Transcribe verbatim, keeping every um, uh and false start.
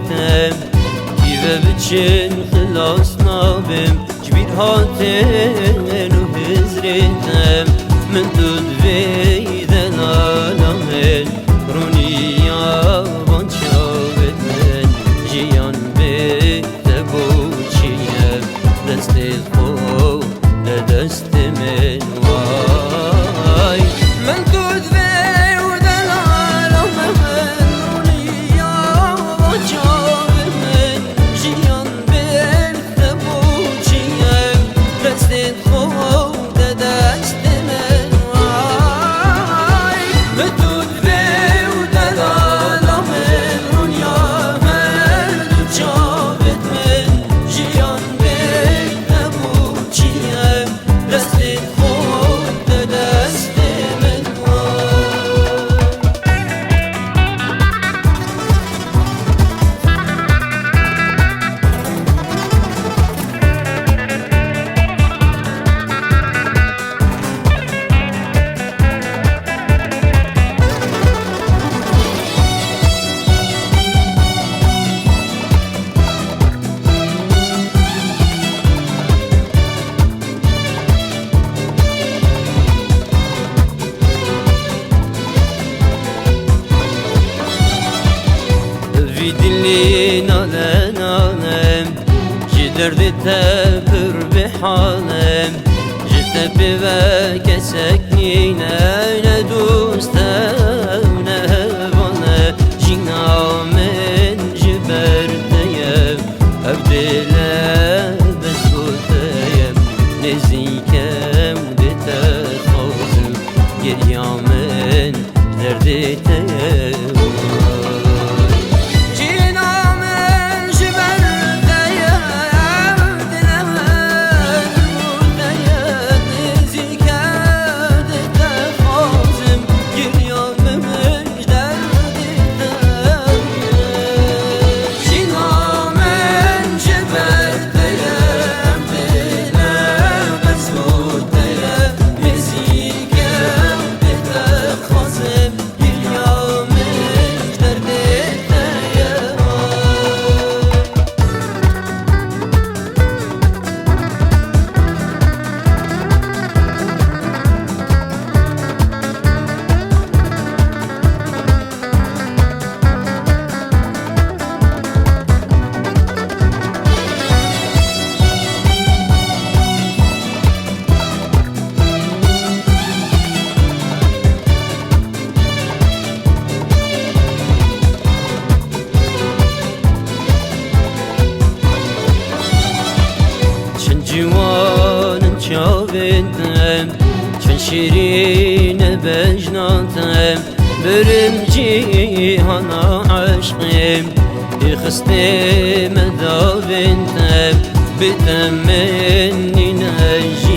te, kî ve biçin xilas nabim, ji bîr hatin û hizrê te, min tu divê delala min, rûniya van çavê min, jiyan bê te boçî ye, destê xwe de destê min way. Min tu divê û delala min, rûniya van çavê min, jiyan bê te boçî ye, destê xwe de destê min way. Min tu divê û delala min, rûniya her du çavêt min, jiyan bê te boçî ye, destê xwe de destê min way. Vî dilî nale nale, ji derdê te pir bêhal im. Ji te pê ve kesek nîne, ne dost e, ne heval e. Jîna min ji ber te ye, ev dile bes bo te ye. Nêzîk e û dê te xwazim, geriya min derdê te ye. Jîna min ji ber te ye, ev dile bes bo te ye. Nêzîk e û dê te xwazim, geriya min Çend ciwan in çavên te, çend şîrîn e bejna te. Birim cîhana eşqê, ê xistê me davên te, bi te min nîne jî